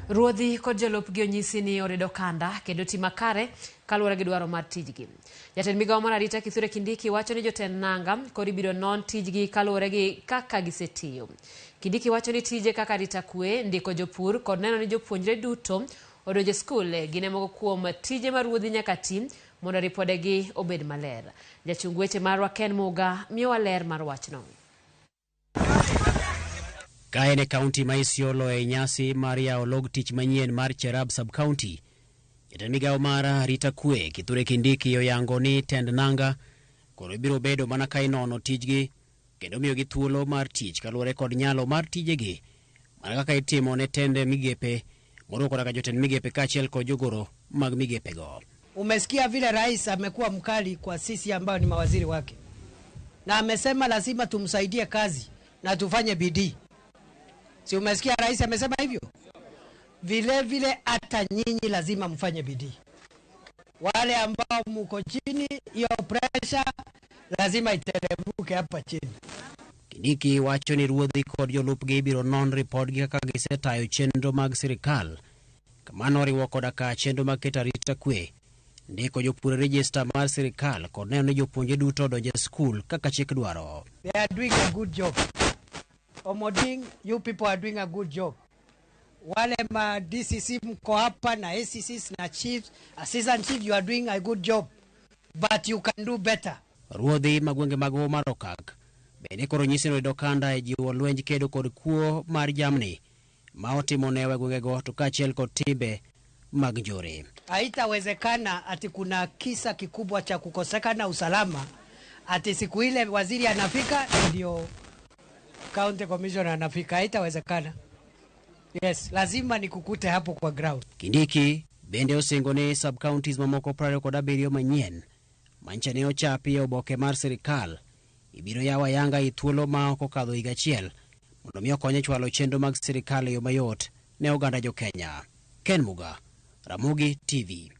Ruodhi kod jolupgi onyisi ni orid okanda kendo ti makare kaluwore gi dwaro mar tijgi. Jatend migawo mar arita Kithure Kindiki wacho ni jotend nanga koro ibiro non tijgi kaluwore gi kaka gisetiyo. Kindiki wacho ni tije kaka arita kwe, ndiko jopur kod neno ni jopuonjre duto odonjo e skul gin e moko kuom tije ma ruodhi nyaka ti mondo ripodegi obed maler. Jachung weche marwa Ken Muga miyowa ler mar wachno. Ka en e kaunti ma Isiolo e nyasi mar yawo log tich manyien mar Cherab Sub-County, jatend migawo mar arita kwe Kithure Kindiki oyango ni tend nanga koro ibiro bedo mana ka inono tijgi kendo miyogi thuolo mar tich kaluwore kod nyalo mar tijegi mana kaka itimo ne tend migepe moriwo koda ka jotend migepe kaachiel kod jogoro mag migepego. Umesikia vile rais amekuwa mkali kwa sisi ambao ni mawaziri wake, na amesema lazima tumsaidie kazi na tufanye bidii. Si umesikia rais amesema hivyo? Vile vile hata nyinyi lazima mfanye bidii. Wale ambao mko chini, hiyo pressure lazima iteremke hapa chini. Kindiki wacho ni ruodhi kod jolupgi ibiro non ripodgi kaka gisetayo chenro mag sirikal. Kamano oriwo koda ka chenro mag keto arita kwe, ndiko jopur e rejesta mar sirikal kod neno ni jopuonjre duto odonjo e skul kaka chik dwaro. They are doing a good job. Omoding, you people are doing a good job. Wale ma DCC mko hapa na ACCs na chiefs, assistant chief, you are doing a good job. But you can do better. Ruodhi ma gwenge mag Hoho mar Okak bende koro nyisi ni orido okanda e jiwo lwenj kedo kod kuo mar jamni ma otimo newa e gwengego to kaachiel kod timbe mag njore. Haitawezekana ati kuna kisa kikubwa cha kukosekana usalama ati siku ile waziri anafika ndio county commissioner anafika. Haitawezekana. Yes, lazima nikukute hapo kwa ground. Kindiki bende osingo ni sub-counties mamoko 27 manyien mancha ne ochapi e oboke mar sirikal ibiro yaw ayanga e thuolo ma ok okadho higa achiel mondo mi okony e chwalo chenro mag sirikal e yo mayot ne oganda jo Kenya. Ken Muga, Ramogi TV.